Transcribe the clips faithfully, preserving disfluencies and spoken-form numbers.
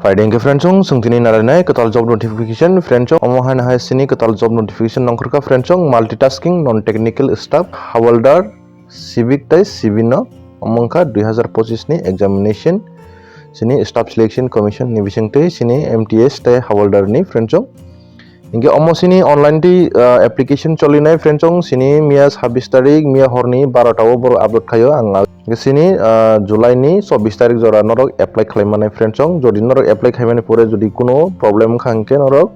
Paideng ke friendsong, sung tini narainai kwtal job notification friendsong, omo haino hai sini kwtal job notification nongkhorkha friendsong, multitasking non technical staff, hawaldar, civic tei civil no omo wngkha dui hazar pochis ni examination sini staff selection commission ni bisingtwi sini M T S tei hawaldar ni friendsong. Hinkhe omo sini online twi, ah, application cholinai friendsong, sini miya sabis tarik, miya horni barota o borok upload khaio ang. Hinkhe sini, ah, July ni chobis tarik jora norok apply khlai manai friendsong. Jodi norok apply khaimani pore jodi kuno problem wngkha hinkhe norok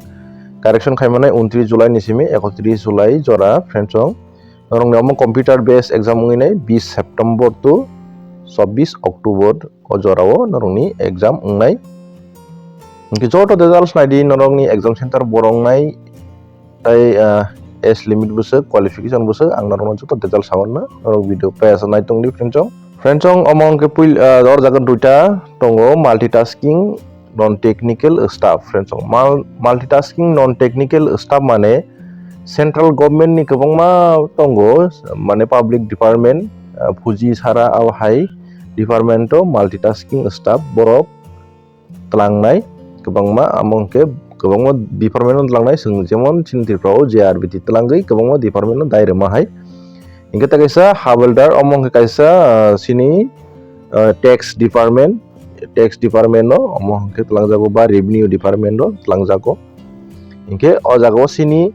correction khaimanai untris July ni simi ekotris July jora friendsong. Norokni omo computer based exam wngwi nai bis September to chobis October o jorao norokni exam wngnai. Hinkhe joto details naidi norokni exam center borok wngnai tei, ah, age limit bwswk, qualification bwswk ang norokno joto details sawarna norok video paisa nai tongdi friendsong. Friendsong omo hinkhe puil-, ah, o jaga duita tongo, multitasking non technical staff friendsong. Mul-, multitasking non technical staff mane central government ni kwbangma tongo, mane public department, ah, phuji sara abo hai department o multitasking staff borok tlangnai kwbangma, amo hwnkhe kwbangma department o tlangnai, chwng jemon chini Tripura o J R B T tlangwi kwbangma department o dai rwma hai. Hinkhe ta kaisa hawaldar, omo hwnkhe kaisa, ah, chini, ah, tax department, tax department o omo hwnkhe tlangjago ba revenue department o tlangjago. Hinkhe o jaga o chini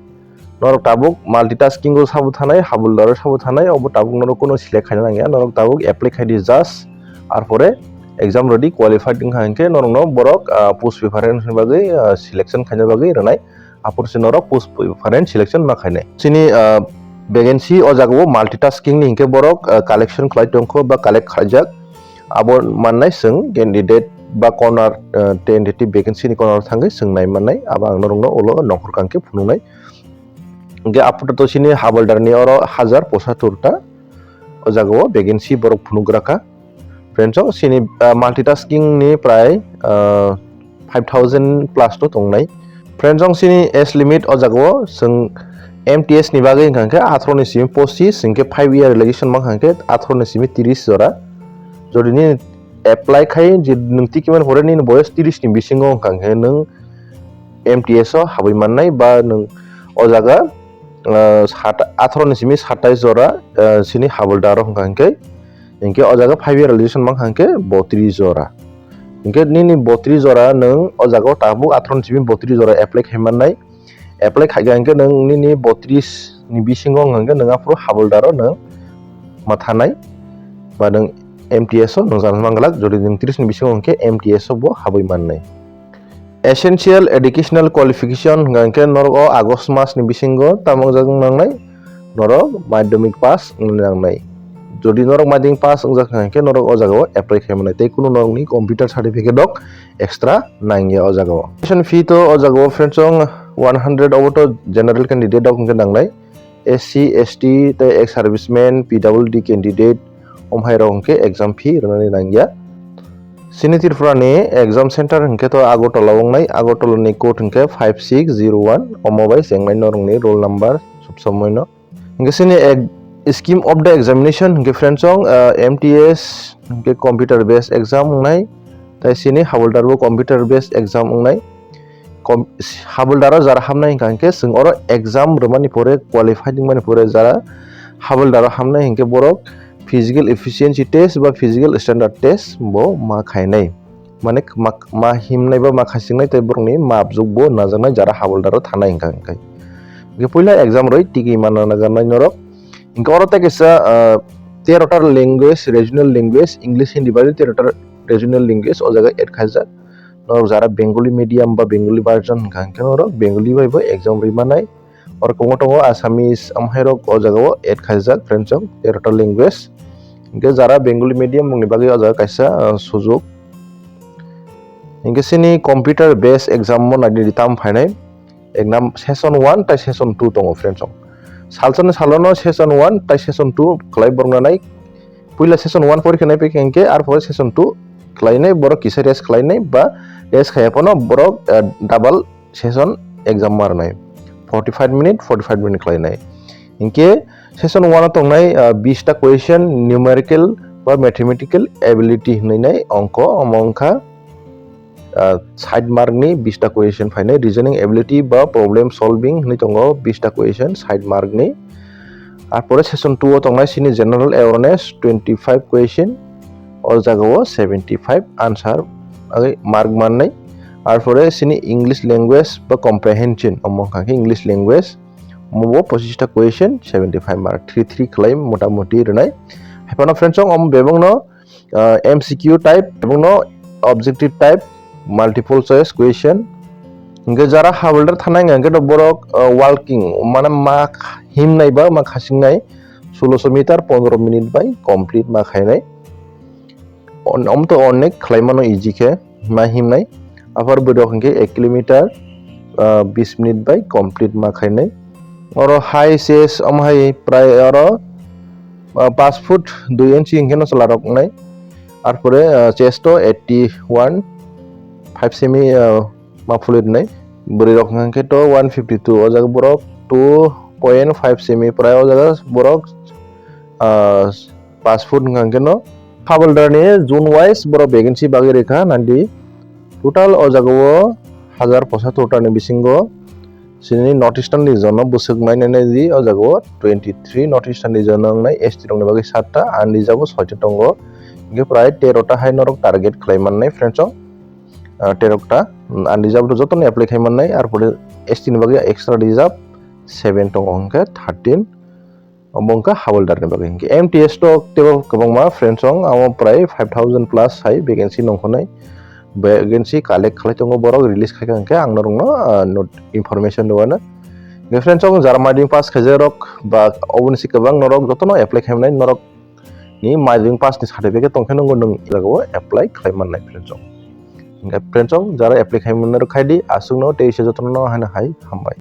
norok tabuk multitasking o sabo thanai, hawaldar o sabo thanai, obo tabuk norok kuno select khaina nangya, norok tabuk apply khaidi just, arpore exam rodi qualified wngkha hinkhe norokno borok, ah, post preference ni bagwi, ah, selection khaina bagwi rwnai, aphuru se norok post preference selection ma khainai. Chini, ah, vacancy o jaga o multitasking ni hinkhe borok, ah, collection khlai tongkho ba collect khaijak, abo mannai chwng candidate ba corner, ah, tentative vacancy ni corner thangwi chwng nai mannai, abo ang norokno ulo nongkhor kang khe phunuknai. Hinkhe aphuru to chini hawaldar ni oro hajar posatur ta o jaga o vacancy borok phunugra kha. Friendsong chini, ah, multitasking ni prai, ah, five thousand plus to tongnai. Friendsong chini age limit o jaga o chwng M T S ni bagwi wngkha hinkhe atharo ni simi pochis, hinkhe five year relaxation mankha hinkhe atharo ni simi tris jora. Jodi nini apply khai je nwng tikimani pore nini boyos tris ni bisingo wngkha hinkhe nwng M T S o habwi mannai ba nwng o jaga, ah, sat-, atharo ni simi satais jora, ah, chini hawaldar o wngkha hinkhe, hinkhe o jaga five year relaxation mankha hinkhe botris jora. Hinkhe nini botris jora nwng o jaga o tabuk atharo ni simi botris jora apply khai mannai. Apply khaikha hinkhe nwng nini botris ni bisingo wngkha hinkhe nwng aphuru hawaldar o nwng ma thanai ba nwng M T S o nwng chana manglak, jodi nwng tris ni bisingo hinkhe M T S o bo habwi mannai. Essential educational qualification hwnka hinkhe norok o August mas ni bisingo tamo wngjak wng nangnai, norok madhyamik pass wngna nangnai. Jodi norok madhyamik pass wngjak hwnka hinkhe norok o jaga o apply khai mannai, tei kunu norokni computer certificate rok extra nangya o jaga o. Tuition fee to o jaga o friendsong one hundred obo to general candidate rok hwnkhe nangnai. S C, S T tei ex serviceman, P W D candidate, omhairok hwnkhe exam fee rwnani nangya. Chini Tripura ni exam center hwnkhe to Agartala o wngnai, Agartala ni code hwnkhe five six zero one, omo bai chengnai norokni roll number sob somoino. Hwnkhe chini ek-, scheme of the examination hwnkhe friendsong, ah, M T S hwnkhe computer based exam wngnai, tei chini hawaldar bo computer based exam wngnai. Com-, hawaldar o jara hamnai hwnkha hinkhe chwng oro exam rwmani pore, qualified wngmani pore jara hawaldar o hamnai hinkhe borok physical efficiency test ba physical standard test bo ma khainai. Mane ma, ma himnai ba ma khaisingnai tei borokni mapjwk bo najaknai jara hawaldar o thanai hwnkha hinkhe. Hinkhe puila exam rwi tiki mana najaknai norok. Hinkhe oro tei kaisa, ah, tero ta language, regional language, English, Hindi bai tero ta regional language o jaga add khaijak. Norok jara Bengali medium ba Bengali version hwnkha hinkhe norok Bengali bai bo exam rwi manai. Oro kwbangma tongo Assamese, amhairok o jaga o add khaijak, friendsong, tero ta language. Hinkhe jara Bengali medium bongni bagwi o jaga kaisa, ah, sujok. Hinkhe chini computer based exam o naidi tam phainai. Exam session one tei session two tongo, friendsong. Salsani salono session one tei session two khlai borok nanai. Puila session one porikha nai phaikha hinkhe, arpore session two khlainai, borok kisa rest khlainai ba rest khaiya phano borok, eh, double session exam ma rwnai, forty five minute, forty five minute khlainai. Hinkhe session one o tongnai, ah, bish ta question, numerical ba mathematical ability hinwi nai ongko, omo wngkha ah, side mark ni bista question phainai, reasoning ability ba problem solving hinwi tongo bista question side mark ni. Arpore session two o tongnai sini general awareness twenty five question, o jagao seventy five answer age mark mannai. Arpore sini English language ba comprehension, omo wngkha khe English language, omo bo pochista question, seventy five mark, three three khlai motamoti rwnai. Haiphano friends, chwng omo bebakno ah, M C Q type, ebongno objective type, multiple choice question. Hingke jara habuldar thanai hingke to borok, ah, walking, mane ma himnai ba ma khasingnai soloso meter pondro minute bai complete ma khainai. On-, om to onek khlaimano easy khe ma himnai. Apar borok hingke ek kilometer, ah, bis minute bai complete ma khainai. Oro high chest, omo hai prai oro, ah, paanch foot dui inchi hingke no chwla rok wngnai. Arpore, ah, chest o eighty one, five semi, ah, ma phulwi rwnai. Bwrwi rok hingke to one fifty two, o jaga borok two point five semi prai o jaga borok, ah, paanch foot hingke no. Habuldar ni zone wise borok vacancy bagwi rikha nandi. Total o jaga o hajar posatur ta ni bisingo sini North Eastern region no bwswk nainani di o jaga o twenty three North Eastern region no wngnai S T rok ni bagwi satta, unreserved o soita tongo. Hingke prai tero ta hai norok target khlai mannai friends rok. Ah, tero ta, mm, unreserved o joto no apply khai mannai, arpore S T ni bagwi extra reserve seven tongo hingke thirteen. Omo wngkha habuldar ni bagwi. Hingke M T S to teibo kwbangma friends rok, amo prai five thousand plus hai vacancy nongkhornai vacancy collect khlai tongo borok, release khaikha hingke ang norokno, ah, not-, information rwano. Hingke friends rok jara madhyamik pass khaijak rok ba oboni si kwbang norok jotono apply khaimani norok ni madhyamik pass ni certificate tongkhe nwngo nwng jagao apply khlai mannai friends rok. Hingke friends rok jara apply khaimani rok khaidi aswkno tei se jotono haino hai hambai.